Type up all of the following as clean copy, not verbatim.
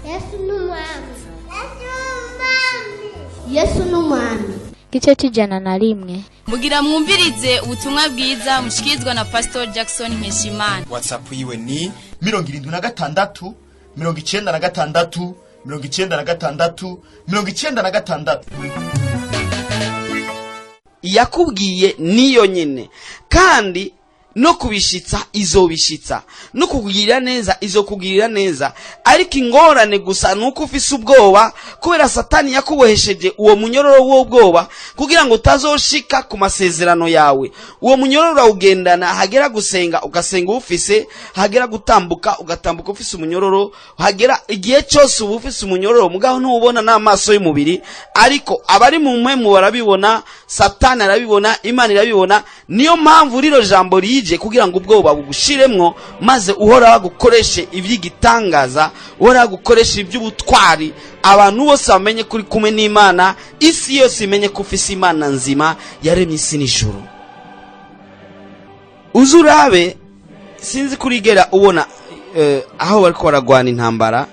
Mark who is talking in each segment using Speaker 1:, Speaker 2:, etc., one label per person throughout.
Speaker 1: Yesu ni umwami. Yesu ni umwami.
Speaker 2: Igice c'101.
Speaker 3: Mugira mwumvirize ubutumwa bwiza mushikirizwa na Pastor Jackson Nkeshimana.
Speaker 4: WhatsApp yiwe ni
Speaker 5: 76 96 96 96.
Speaker 6: Yakubwiye niyo nyene, kandi no kubishitsa izobishitsa, no kugirira neza izokugirira neza. Ariko ingorane gusa nuko ufise ubwoba, kubera Satani yakubohesheje uwo munyororo w'ubwoba kugira ngo utazoshika ku masezerano yawe. Uwo munyororo urawugendana, hagera gusenga ugasenga ufise, hagera gutambuka ugatambuka ufise umunyororo, hagera igihe cyose uba ufise umunyororo, mugaho ntubona n'amaso y'umubiri, ariko abari mu mpwemu barabibona, Satani arabibona, Imana irabibona. Niyo mpamvu rino jambo rije kugira ngo ubwoba bugushiremwo, maze Uhoraho agukoreshe iby'igitangaza, Uhoraho agukoreshe iby'ubutwari, abantu bose bamenye kuri kumwe n'Imana, isi yose imenye ko ufise Imana nzima yaremye isi n'ijuru. Uzurabe, sinzi kurigera ubona aho bariko baragwana intambara,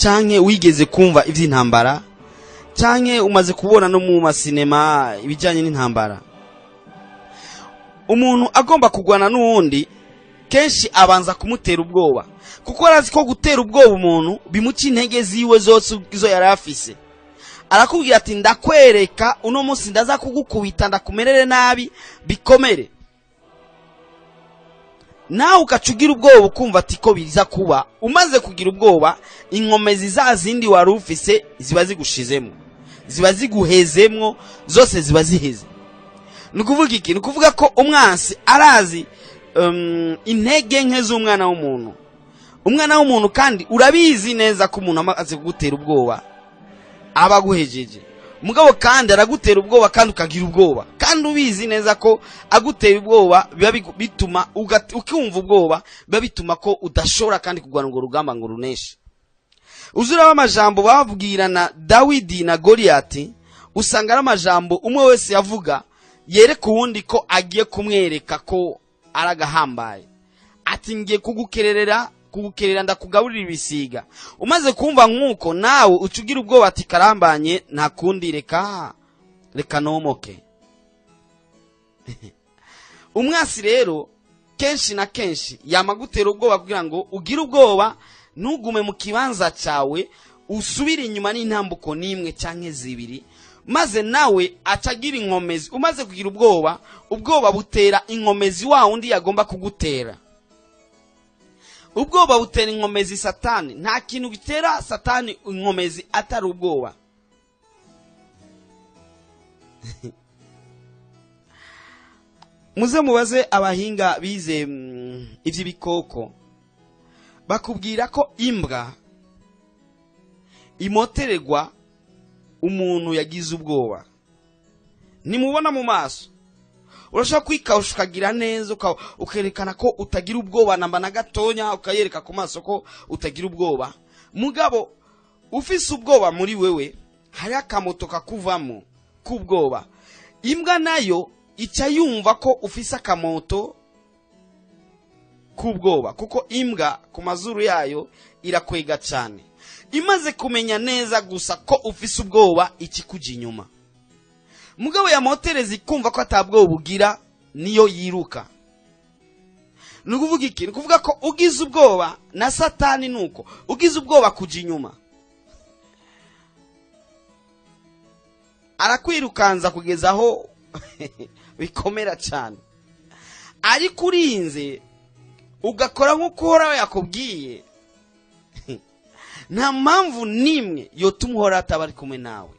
Speaker 6: canke wigeze kumva ivy'intambara, canke umaze kubona no mu masinema ibijanye n'intambara. Umuntu agomba kugwana n'uwundi kenshi abanza kumutera ubwoba, kuko arazi ko gutera ubwoba umuntu bimuca intege ziwe zose izo yari afise. Arakubwira ati ndakwereka uno munsi ndaza kugukubita ndakumerere nabi bikomere, nawe ugaca ugira ubwoba ukumva ati ko biza kuba. Umaze kugira ubwoba, inkomezi za zindi wari ufise ziba zigushizemo, ziba ziguhezemwo, zose ziba ziheze. Ni ukuvuga iki? Ni ukuvuga ko umwansi arazi intege nke z'umwana w'umuntu. Umwana w'umuntu kandi urabizi neza ko umuntu amaze kugutera ubwoba aba aguhejeje, mugabo kandi aragutera ubwoba kandi ukagira ubwoba, kandi ubizi neza ko agutera ubwoba biba bituma ukumva ubwoba, biba bituma ko udashobora kandi kurwana urwo rugamba ngo runeshe. Uzuraba amajambo babwirana Dawidi na Goliyati, usanga ari amajambo umwe wese yavuga yereka uwundi ko agiye kumwereka ko aragahambaye. Ati ngiye kugukererera, kugukerera ndakugaburira ibisiga. Umaze kumva nkuko nawe ucugira ubwoba ati karambanye nta kundi, reka nomoke. Umwasi rero kenshi na kenshi yamagutera ubwoba kugira ngo ugire ubwoba, ntugume mu kibanza cyawe, usubire inyuma n'intambuko n'imwe canke zibiri, maze nawe acagira inkomezi. Umaze kugira ubwoba, ubwoba butera inkomezi wa wundi yagomba kugutera. Ubwoba butera inkomezi Satani. Nta kintu gitera Satani inkomezi atari ubwoba. Muze mubaze abahinga bize ivy'ibikoko, bakubwira ko imbwa imotererwa umuntu yagize ubwoba. Nimubona mu maso, urashobora kwikawusha ukagira neza, ukerekana ko utagira ubwoba namba na gatonya, ukayereka ku maso ko utagira ubwoba. Mugabo ufise ubwoba muri wewe, hari akamoto kakuvamo k'ubwoba. Imbwa nayo ica yumva ko ufise akamoto k'ubwoba, kuko imbwa ku mazuru yayo irakwega cyane. Imaze kumenya neza gusa ko ufise ubwoba, ikikuja inyuma. Mugabo yamotereza ikumva ko atabwoba ugira, niyo yiruka. Ni ukuvuga iki? Ni ukuvuga ko ugize ubwoba na Satani nuko ugize ubwoba kuja inyuma, arakwirukanza kugeza aho bikomera cyane. Ariko urinze ugakora nk'uko Uhoraho yakubwiye, nta mpamvu n'imwe yotuma Uhoraho ataba ari kumwe nawe.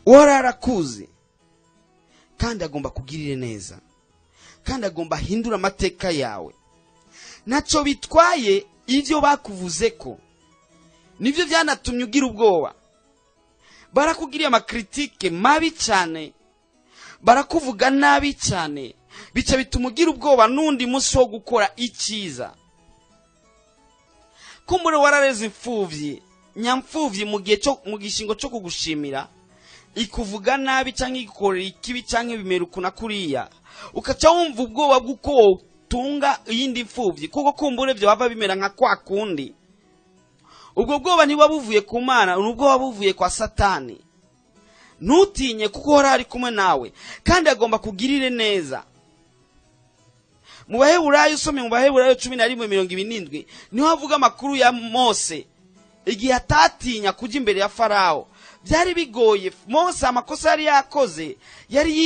Speaker 6: Uhoraho arakuzi kandi agomba kugirire neza, kandi agomba ahindura amateka yawe. Ntacyo bitwaye ibyo bakuvuze ko nibyo byanatumye ugira ubwoba. Barakugiriye amakritike mabi cyane, barakuvuga nabi cyane, bica bituma ugira ubwoba n'undi munsi wo gukora icyiza. Kumbure warareze imfuvyi, nyamfuvyi mu gihe cyo mu gishingo cyo kugushimira, Ikuvuga nabi cyangwa igukorera ikibi cyangwa ibimera uku na kuriya, ukaca wumva ubwoba bw'uko wotunga iyindi mfubyi, kuko kumbure byo bava bimera nka kwa kundi. Ubwo bwoba ntibuba buvuye ku Mana, ni ubwoba buvuye kwa Satani. Ntutinye, kuko Uhoraho ari kumwe nawe kandi agomba kugirire neza. Mu Baheburayo, usomye mu Baheburayo 11:27, niho avuga amakuru ya Mose igihe atatinya kujya imbere ya Farawo. Byari bigoye Mose, amakosa yari yakoze, yari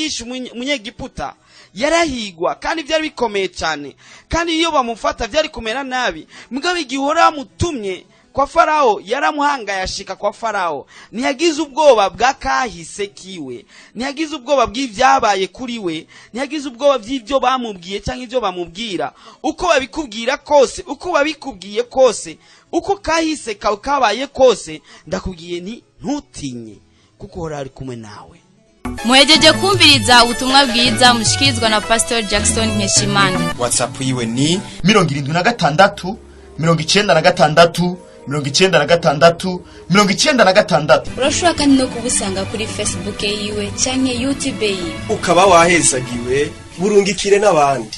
Speaker 6: yishe umunyegiputa, yarahigwa kandi byari bikomeye cyane, kandi iyo bamufata byari kumera nabi. Mugabo igihe Uhoraho amutumye kwa Farawo, yaramuhangaye ashika kwa Farawo. Ntiyagize ubwoba bwa kahise kiwe, ntiyagize ubwoba bw'ibyabaye kuri we, ntiyagize ubwoba bw'ibyo bamubwiye cyangwa ibyo bamubwira. Uko babikubwira kose, uko babikubwiye kose, uko kahise kawe kabaye kose, ndakubwiye nti ntutinye, kuko Uhoraho ari kumwe nawe.
Speaker 3: Muhejeje kumviriza ubutumwa bwiza mushikirizwa na Pastor Jackson Nkeshimana.
Speaker 4: WhatsApp yiwe ni
Speaker 5: 76 96 96 96.
Speaker 3: Urashobora kandi no kubusanga kuri Facebook yiwe canke YouTube yiwe.
Speaker 4: Ukaba wahezagiwe, burungikire n'abandi.